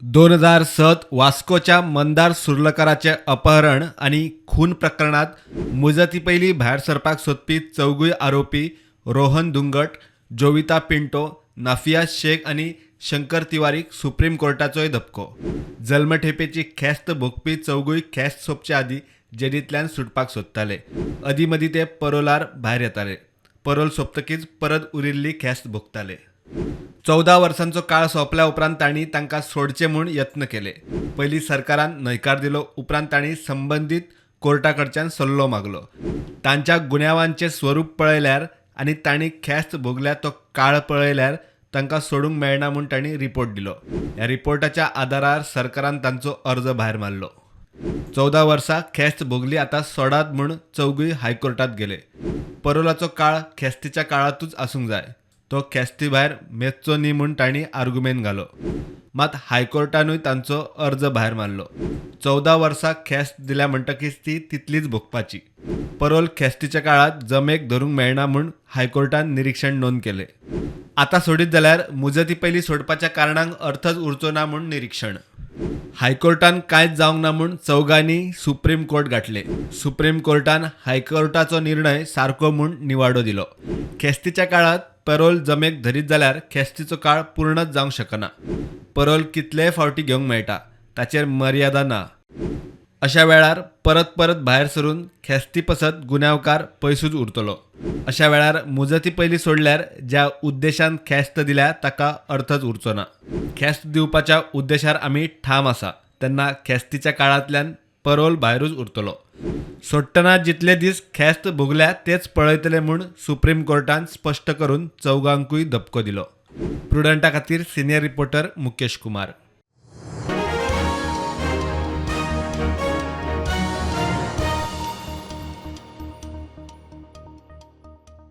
2007 वास्कोच्या मंदार सुर्लकाराचें अपहरण आनी खून प्रकरणांत मुजती पयलीं भायर सरपाक सोदपी चौगूय आरोपी रोहन धुंगट, जोविता पिंटो, नाफिया शेख आनी शंकर तिवारीक सुप्रीम कोर्टाचोय धपको. जल्मठेपेची ख्यास्त भोगपी चौगूय ख्यास्त सोंपचे आदीं जेलींतल्यान सुटपाक सोदताले. अदीं मदीं ते परोलार भायर येताले. परोल सोंपतकीच परत उरिल्ली ख्यास्त भोगताले. 14 वर्सांचो काळ सोंपल्या उपरांत तांणी तांकां सोडचे म्हूण यत्न केले. पयलीं सरकारान न्हयकार दिलो, उपरांत तांणी संबंदीत कोर्टा कडच्यान सल्लो मागलो. तांच्या गुन्यांवांचें स्वरूप पळयल्यार आनी तांणी ख्यास्त भोगल्या तो काळ पळयल्यार तांकां सोडूंक मेळना म्हूण तांणी रिपोर्ट दिलो. ह्या रिपोर्टाच्या आदारार सरकारान तांचो अर्ज भायर मारलो. 14 वर्सां ख्यास्त भोगली, आतां सोडात म्हूण चौगूय हायकोर्टांत गेले. परोलाचो काळ ख्यास्तीच्या काळांतूच आसूंक जाय, तो ख्यास्ती भायर मेजचो न्ही म्हूण तांणी आर्गुमेंत घालो. मात हायकोर्टानूय तांचो अर्ज भायर मारलो. 14 वर्सां ख्यास्त दिल्या म्हणटकीच ती तितलीच भोगपाची. परोल ख्यास्तीच्या काळांत जमेक धरूंक मेळना म्हूण हायकोर्टान निरिक्षण नोंद केलें. आतां सोडीत जाल्यार मुजती पयलीं सोडपाच्या कारणांक अर्थच उरचो ना म्हूण निरिक्षण. हायकोर्टान कांयच जावंक ना म्हूण चौगांनी सुप्रीम कोर्ट गांठलें. सुप्रीम कोर्टान हायकोर्टाचो निर्णय सारको म्हूण निवाडो दिलो. ख्यास्तीच्या काळांत परोल जमेक धरीत जाल्यार ख्यास्तीचो काळ पूर्णच जावंक शकना. परोल कितलेय फावटी घेवंक मेळटा, ताचेर मर्यादा ना. अशा वेळार परत परत भायर सरून ख्यास्ती पसत गुन्यांवकार पयसूच उरतलो. अशा वेळार मुजती पयलीं सोडल्यार ज्या उद्देशान ख्यास्त दिल्या ताका अर्थच उरचो ना. ख्यास्त दिवपाच्या उद्देशार आमी ठाम आसा तेन्ना ख्यास्तीच्या काळांतल्यान परोल भायरूच उरतलो. सोडटना जितले दीस ख्यास्त भोगल्या तेच पळयतले म्हूण सुप्रीम कोर्टान स्पश्ट करून चौगांकूय धपको दिलो. प्रुडंटा खातीर सिनियर रिपोर्टर मुकेश कुमार.